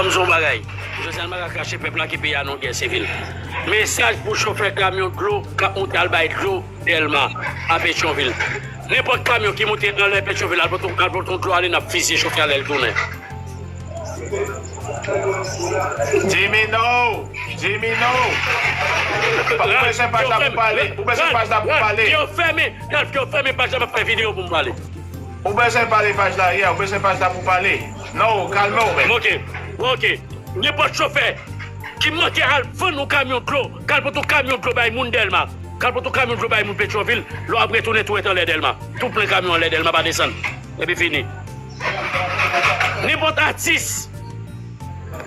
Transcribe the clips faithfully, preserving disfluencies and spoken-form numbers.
M di w yon bagay. Josèl Mara krache pèp la ki peyi a nan gè sivil. Mesaj pou chofè kamyon dlo k ap monte al bay dlo Dèlma a Petyonvil. Nenpòt kamyon ki monte anlè Petyonvil al pote al pote yon dlo ale, n ap fizye chofè a lè l tounen. Jimmy, no! Jimmy, no! Ou bezwen paj la pou pale. Ou bezwen paj la pou pale. Yo fèmen, yo fèmen paj la, m ap fè videyo pou m pale. Ou bezwen pale paj la, yeah, ou bezwen paj la pou pale. No, kalme w menm. Ok, ok. Nenpòt chofè ki manke al vann yon kamyon dlo, k al pote yon kamyon dlo bay moun Dèlma, k al pote yon kamyon dlo bay moun Petyonvil, lè w ap retounen tou ret anlè Dèlma. Tou plen kamyon anlè Dèlma, pa desann. Epi fini. Nenpòt atis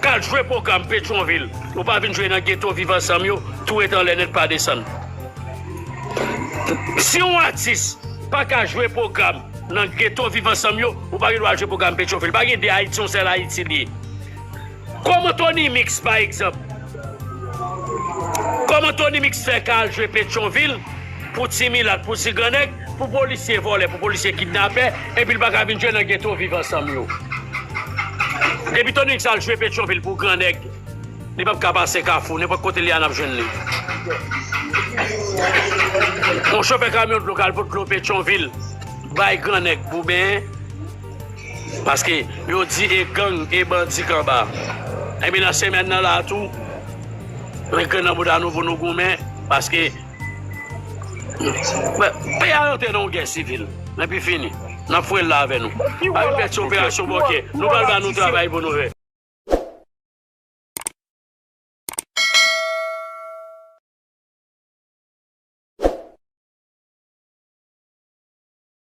k al jwe pwogram Petyonvil, ou pa vin jwe nan geto Viv Ansanm yo, tou ret anlè nèt, pa desann. Si yon atis pa ka jwe pwogram nan geto Viv Ansanm yo, ou pa gen dwa al jwe pwogram Petyonvil. Pa gen de Ayiti, yon sèl Ayiti li ye. Kòman Tony Mix, pa egzanp? Kòman Tony Mix fè ka al jwe Petyonvil pou ti milat, pou ti grannèg, pou polisye vòlè, pou polisye kidnapè, epi l pa ka vin jwe nan geto Viv Ansanm yo? Depi Tony Mix al jwe Petyonvil pou grannèg, li p ap ka pase Kafou, nenpòt kote li a, n ap jwenn li. Yon chofè kamyon dlo k al pot dlo Petyonvil bay grannèg pou benyen, paske yo di e gang, e bandi k anba. Enben, nan semèn nan la a tou, men grenn nan bouda nou pou nou goumen, paske peyi a rantre nan yon gè sivil. Epi fini. N ap foure l la avè nou. Pa vin fè ti operasyon bòkè. Nou pral ba nou travay pou nou fè.